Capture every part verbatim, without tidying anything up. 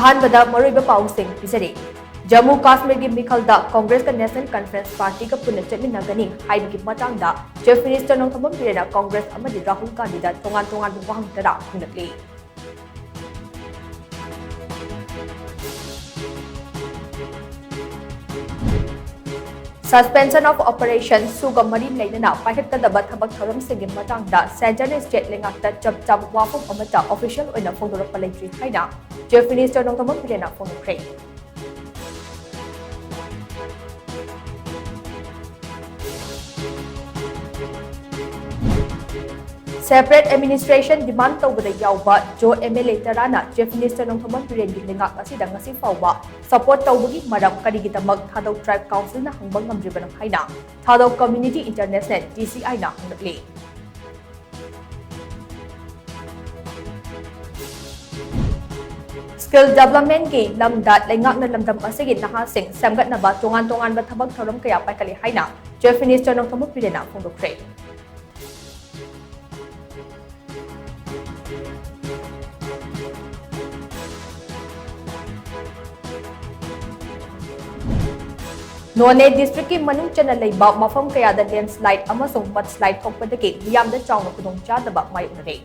ꯑꯍꯥꯟꯕꯗ ꯃꯔꯨꯑꯣꯏꯕ ꯄꯥꯎꯁꯤꯡ ꯄꯤꯖꯔꯤ꯫ ꯖꯝꯃꯨ ꯀꯥꯁꯃꯤꯔꯒꯤ ꯃꯤꯈꯜꯗ ꯀꯣꯡꯒ꯭ꯔꯦꯁꯀ ꯅꯦꯁꯅꯦꯜ ꯀꯟꯐꯔꯦꯟꯁ ꯄꯥꯔꯇꯤꯒ ꯄꯨꯟꯅ ꯆꯠꯃꯤꯟꯅꯒꯅꯤ ꯍꯥꯏꯕꯒꯤ ꯃꯇꯥꯡꯗ ꯆꯤꯐ ꯃꯤꯅꯤꯁꯇꯔ ꯅꯣꯡꯊꯣꯝꯕꯝ ꯕꯤꯔꯦꯟꯅ ꯀꯣꯡꯒ꯭ꯔꯦꯁ ꯑꯃꯗꯤ ꯔꯥꯍꯨꯜ ꯒꯥꯟꯙꯤꯗ ꯇꯣꯉꯥꯟ ꯇꯣꯉꯥꯟꯕ ꯋꯥꯍꯪ ꯇꯔꯥ ꯍꯪꯂꯛꯂꯤ꯫ Suspension of Operation ꯁꯨꯒ ꯃꯔꯤ ꯂꯩꯅꯅ ꯄꯥꯏꯈꯠꯀꯗꯕ ꯊꯕꯛ ꯊꯧꯔꯝꯁꯤꯡꯒꯤ ꯃꯇꯥꯡꯗ ꯁꯦꯟꯇꯔꯅ ꯁ꯭ꯇꯦꯠ ꯂꯩꯉꯥꯛꯇ ꯆꯞ ꯆꯥꯕ ꯋꯥꯐꯝ ꯑꯃꯠꯇ ꯑꯣꯐꯤꯁꯤꯌꯦꯜ ꯑꯣꯏꯅ ꯐꯣꯡꯗꯣꯔꯛꯄ ꯂꯩꯇ꯭ꯔꯤ ꯍꯥꯏꯅ ꯆꯤꯐ ꯃꯤꯅꯤꯁꯇꯔ ꯅꯣꯡꯊꯣꯝꯕꯝ ꯕꯤꯔꯦꯟꯅ ꯐꯣꯡꯗꯣꯛꯈ꯭ꯔꯦ꯫ Separate administration demand ꯇꯧꯕꯗ ꯌꯥꯎꯕ ꯖꯣ ꯑꯦꯝ ꯑꯦꯜ ꯑꯦ ꯇꯔꯥꯅ ꯆꯤꯐ ꯃꯤꯅꯤꯁꯇꯔ ꯅꯣꯡꯊꯣꯝꯕꯝ ꯕꯤꯔꯦꯟꯒꯤ ꯂꯩꯉꯥꯛ ꯑꯁꯤꯗ ꯉꯁꯤ ꯐꯥꯎꯕ ꯁꯄꯣꯔꯠ ꯇꯧꯕꯒꯤ ꯃꯔꯝ ꯀꯔꯤꯒꯤꯗꯃꯛ ꯊꯥꯗꯧ ꯇ꯭ꯔꯥꯏꯕ ꯀꯥꯎꯟꯁꯤꯜꯅ ꯍꯪꯕ ꯉꯝꯗ꯭ꯔꯤꯕꯅꯣ ꯍꯥꯏꯅ ꯊꯥꯗꯧ ꯀꯝꯃ꯭ꯌꯨꯅꯤꯇꯤ ꯏꯟꯇꯔꯅꯦꯁꯅꯦꯜ, ꯇꯤ ꯁꯤ ꯑꯥꯏꯅ ꯍꯪꯂꯛꯂꯤ꯫ Skill developmentꯀꯤ ꯂꯝꯗ ꯂꯩꯉꯥꯛꯅ ꯂꯝꯗꯝ ꯑꯁꯤꯒꯤ ꯅꯍꯥꯁꯤꯡ ꯁꯦꯝꯒꯠꯅꯕ ꯇꯣꯉꯥꯟ ꯇꯣꯉꯥꯟꯕ ꯊꯕꯛ ꯊꯧꯔꯝ ꯀꯌꯥ ꯄꯥꯏꯈꯠꯂꯤ ꯍꯥꯏꯅ ꯆꯤꯐ ꯃꯤꯅꯤꯁꯇꯔ ꯅꯣꯡꯊꯣꯝꯕꯝ ꯕꯤꯔꯦꯟꯅ ꯐꯣꯡꯗꯣꯛꯈ꯭ꯔꯦ꯫ ꯅꯣꯅꯦ ꯗꯤꯁꯇ꯭ꯔꯤꯛꯀꯤ ꯃꯅꯨꯡ ꯆꯟꯅ ꯂꯩꯕ ꯃꯐꯝ ꯀꯌꯥꯗ ꯂꯦꯟꯁꯂꯥꯏꯗ ꯑꯃꯁꯨꯡ ꯃꯗꯁꯂꯥꯏꯗ ꯊꯣꯛꯄꯗꯒꯤ ꯃꯤꯌꯥꯝꯗ ꯆꯥꯎꯅ ꯈꯨꯗꯣꯡꯆꯥꯗꯕ ꯃꯥꯌꯣꯛꯅꯔꯦ꯫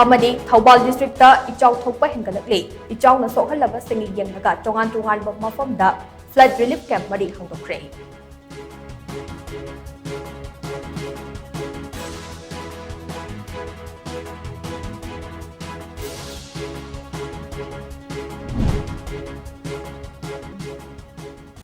ꯑꯃꯗꯤ ꯊꯧꯕꯥꯜ ꯗꯤꯁꯇ꯭ꯔꯤꯛꯇ ꯏꯆꯥꯎ ꯊꯣꯛꯄ ꯍꯦꯟꯒꯠꯂꯛꯂꯤ꯫ ꯏꯆꯥꯎꯅ ꯁꯣꯛꯍꯜꯂꯕꯁꯤꯡ ꯌꯦꯡꯂꯒ ꯇꯣꯉꯥꯟ ꯇꯣꯉꯥꯟꯕ ꯃꯐꯝꯗ flood relief camp ꯃꯔꯤ ꯍꯥꯡꯗꯣꯛꯈ꯭ꯔꯦ꯫